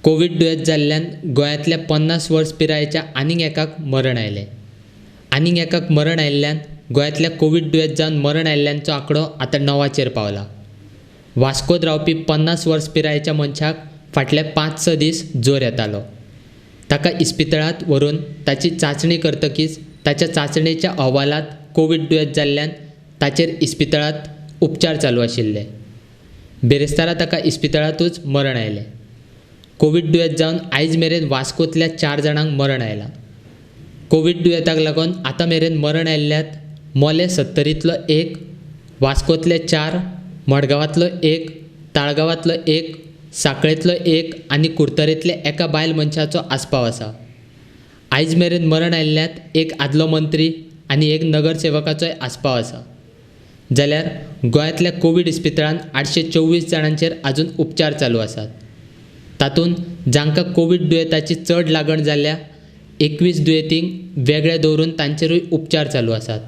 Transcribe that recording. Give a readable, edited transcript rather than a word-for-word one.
Covid दुयेंत जाल्ल्यान गोंयांतल्या 50 वर्स पिरायेच्या आनीक एकाक मरण आयलें. आनीक एकाक मरण आयिल्ल्यान गोंयांतल्या कोवीड दुयेंत जावन मरण आयिल्ल्यांचो आंकडो आतां 9चेर पावला. वास्कोत रावपी 50 वर्स पिरायेच्या मनशाक फाटले 5-6 दीस जोर येतालो. ताका इस्पितळांत व्हरून ताची चांचणी करतकीच ताच्या चांचणेच्या अहवालांत कोवीड दुयेंत जाल्ल्यान ताचेर इस्पितळांत उपचार चालू आशिल्ले. बिरेस्तारा ताका इस्पितळांतूच मरण आयलें. कोवीड दुयेंत जावन आयज मेरेन वास्कोंतल्या 4 जाणांक मरण आयलां. कोवीड दुयेंताक लागून आतां मेरेन मरण आयिल्ल्यात मोलें सत्तरींतलो 1, वास्कोंतले 4, मडगांवांतलो 1, ताळगांवांतलो 1, सांखळेंतलो 1 आनी कुडतरेंतल्या एका बायल मनशाचो आस्पाव आसा. आयज मेरेन मरण आयिल्ल्यात एक आदलो मंत्री आनी एक नगरसेवकाचोय आस्पाव आसा. जाल्यार गोंयांतल्या कोवीड इस्पितळांत 824 जाणांचेर आजून उपचार चालू आसात. तातूंत जांकां कोवीड दुयेंताची चड लागण जाल्या 21 दुयेंतींक वेगळे दवरून तांचेरूय उपचार चालू आसात.